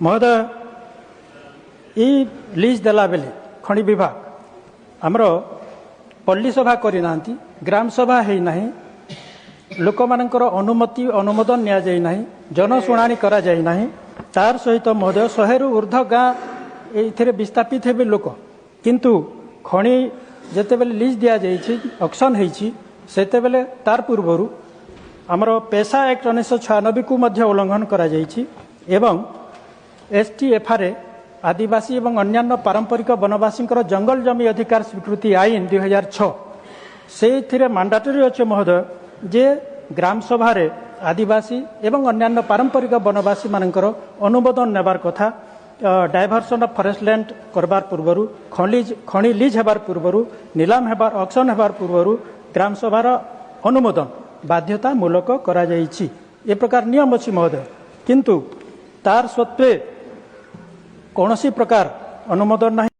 ମହୋଦୟ, ଏଇ ଲିଜ୍ ଦେଲା ବେଳେ ଖଣି ବିଭାଗ ଆମର ପଲ୍ଲୀ ସଭା କରିନାହାନ୍ତି, ଗ୍ରାମ ସଭା ହେଇନାହିଁ, ଲୋକମାନଙ୍କର ଅନୁମତି ଅନୁମୋଦନ ନିଆଯାଇ ନାହିଁ, ଜନଶୁଣାଣି କରାଯାଇ ନାହିଁ। ତାର ସହିତ ମହୋଦୟ, 100ରୁ ଉର୍ଦ୍ଧ୍ୱ ଗାଁ ଏଇଥିରେ ବିସ୍ଥାପିତ ହେବେ ଲୋକ। କିନ୍ତୁ ଖଣି ଯେତେବେଳେ ଲିଜ୍ ଦିଆଯାଇଛି, ଅକ୍ସନ୍ ହେଇଛି, ସେତେବେଳେ ତାର ପୂର୍ବରୁ ଆମର ପେସା ଆକ୍ଟ 1996କୁ ମଧ୍ୟ ଉଲ୍ଲଂଘନ କରାଯାଇଛି ଏବଂ ଏସ୍ଟିଏଫ୍ଆର୍ଏ, ଆଦିବାସୀ ଏବଂ ଅନ୍ୟାନ୍ୟ ପାରମ୍ପରିକ ବନବାସୀଙ୍କର ଜଙ୍ଗଲ ଜମି ଅଧିକାର ସ୍ୱୀକୃତି ଆଇନ 2006, ସେଇଥିରେ ମାଣ୍ଡାଟୋରୀ ଅଛି ମହୋଦୟ ଯେ ଗ୍ରାମ ସଭାରେ ଆଦିବାସୀ ଏବଂ ଅନ୍ୟାନ୍ୟ ପାରମ୍ପରିକ ବନବାସୀମାନଙ୍କର ଅନୁମୋଦନ ନେବାର କଥା। ଡାଇଭର୍ସନ ଅଫ୍ ଫରେଷ୍ଟ ଲ୍ୟାଣ୍ଡ କରବାର ପୂର୍ବରୁ, ଖଣି ଲିଜ୍ ହେବାର ପୂର୍ବରୁ, ନିଲାମ ହେବାର, ଅକ୍ସନ୍ ହେବାର ପୂର୍ବରୁ ଗ୍ରାମ ସଭାର ଅନୁମୋଦନ ବାଧ୍ୟତାମୂଳକ କରାଯାଇଛି। ଏ ପ୍ରକାର ନିୟମ ଅଛି ମହୋଦୟ। କିନ୍ତୁ ତାର ସତ୍ତ୍ୱେ କୌଣସି ପ୍ରକାର ଅନୁମୋଦନ ନାହିଁ।